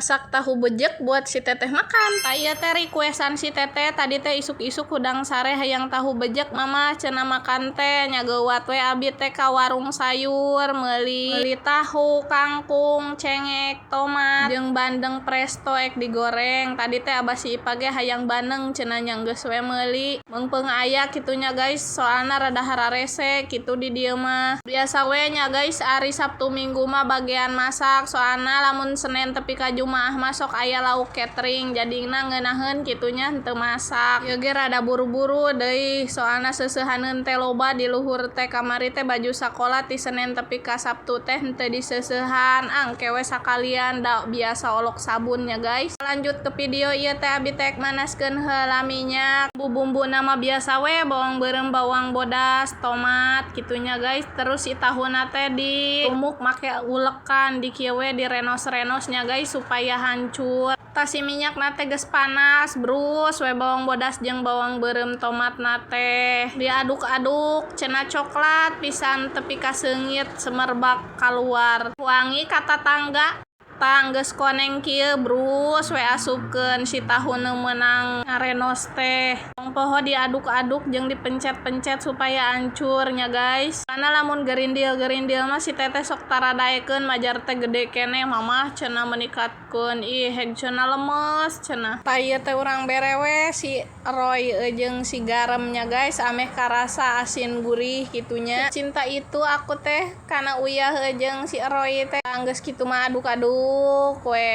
Masak tahu bejek buat si teteh makan. Tah, ieu teh requestan si teteh tadi teh isuk-isuk hudang sare, hayang tahu bejek, Mama cenah makan teh. Nya geuwat we abi teh ka warung sayur, meuli meuli tahu, kangkung, cengek, tomat, jeung bandeng presto ek digoreng. Tadi teh abah si Ipa ge hayang bandeng cenah, nya geus we meuli. Meungpeung aya kitu nya, guys, soalna rada hararese kitu di dieu mah. Biasa we nya, guys, ari Sabtu Minggu mah bagian masak, soalna lamun Senin tepi ka Jumaah mah sok aya lauk catering, jadina ngeunaheun kitu nya henteu masak. Ieu ge rada buru-buru deui, soalna seuseuhaneun teh loba di luhur teh. Kamari teh baju sakola ti Senin tepi ka Sabtu teh henteu diseusehan, engke we sakalian, da biasa olok sabun nya, guys. Lanjut ke video, ieu teh abi teh manaskeun heula minyak. Bumbu-bumbuna mah biasa we, bawang beureum, bawang bodas, tomat kitu nya, guys. Terus si tahuna teh ditumbuk make ulekan, di kieu we, direnos-renos nya, guys, supaya hancur. Tah, si minyakna teh geus panas, brus we bawang bodas jeung bawang beureum, tomatna teh diaduk-aduk cenah coklat pisan tepi ka seungit semerbak kaluar wangi ka tatangga. Tah, geus koneng kieu, brus we asupkeun si tahu nu meunang ngarenos teh. Tong poho diaduk-aduk jeung dipencet-pencet supaya hancur nya, guys, karena lamun gerindil-gerindil mah si teteh sok tara daekeun, majar teh gede keneh, Mamah cenah menikatkeun, ih heg cenah, lemes cenah. Tah, ieu teh urang bere we si Roy jeung si garamnya, guys, ameh karasa asin gurih kitunya. Cinta itu aku teh kana uyah jeung si Roy teh. Geus kitu mah aduk-aduk we,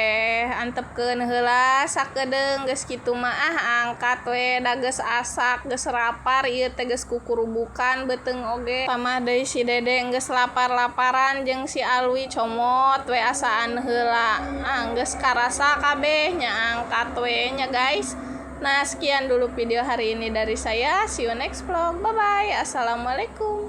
antepkeun heula sakedeung. Geus kitu mah, ah, angkat we, da geus asak, geus rapar. Ieu teh geus kukurubukan beuteung oge, tambah deui si Dede geus lapar-laparan jeung si Alwi. Comot we, asaan heula. Ah, geus karasa kabeh nya, angkat we nya, guys. Nah, sekian dulu video hari ini dari saya. See you next vlog. Bye bye. Assalamualaikum.